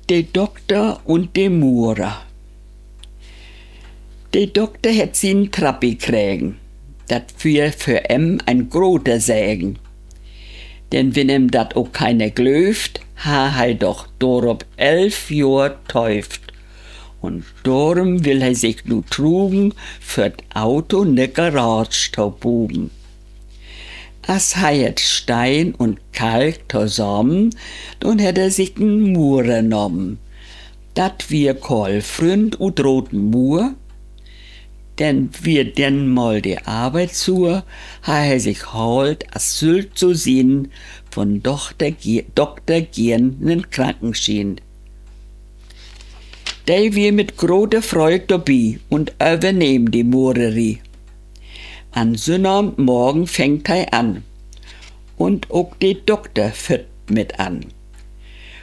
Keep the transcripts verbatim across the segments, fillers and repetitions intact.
De Dokter un de Murer. De Dokter hett sien Trappi kregen. Dat wier för em en groter Segen. Denn wenn em dat ok keiner glöövt, harr hei doch dorop elf Johr töövt. Un dorüm will hei sik nu trugen, för't Auto ne Garage to bugen. As hei hett Stein un Kalk tosamen, don hett he sik en Murer nahmen. Dat wier Korl Fründ ut Rotenbuur. Denn wier denn mal de Arbeit suer, harr he sik haalt, as süll so sien, von Dokter Giern nen Krankenschien. De wier mit grote Freud dorbi un övernehm de Murerie. An Sünnavendmorgen fängt hei an, un ok de Dokter fött mit an.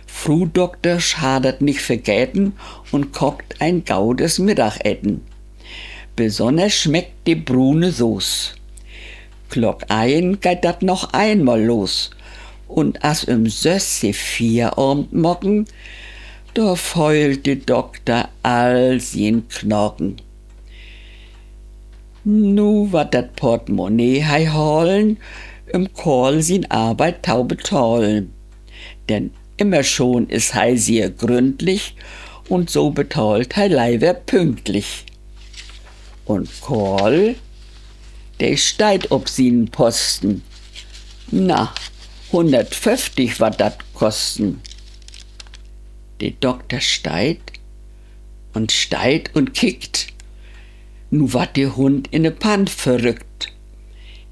Fru Doktersch harr dat nich vergeten un kaakt en gaudes Middageten. Besonners smeckt de brune Soß. Klock een geiht dat noch eenmal los, un as üm söss se Fieravend maken, dor föhlt de Dokter all sien Knaken. Nu warrt dat Portmonee hei halen, üm Korl sien Arbeit to betahlen. Denn immer schon is hei sehr gründlich, un so betahlt hei leiver pünktlich. Un Korl, de steiht op sienen Posten. Na, hunnertföfftig warrt dat kosten. De Dokter steiht un steiht un kickt. Nu warrt de Hund in de Pann verrückt.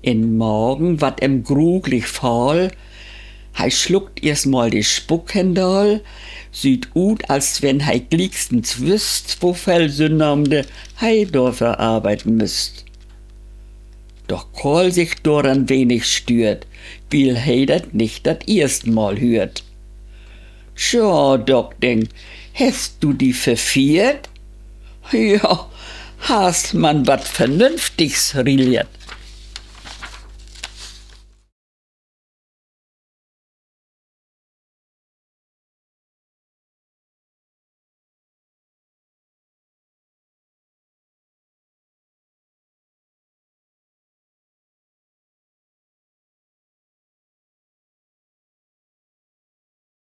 In Magen warrt em gruglich fahl. Hei sluckt eerstmal de Spuck hendal, süht ut, as wenn hei gliekstens wüsst, woveel Sünnavende hei dorför arbeiden müsst. Doch Korl sik doran wenig stüert, wiel he dat nich dat eerste Mal hüert. Tja, Dokting, hest du di verfiert? Ja, hast man wat Vernünftigs rieliert.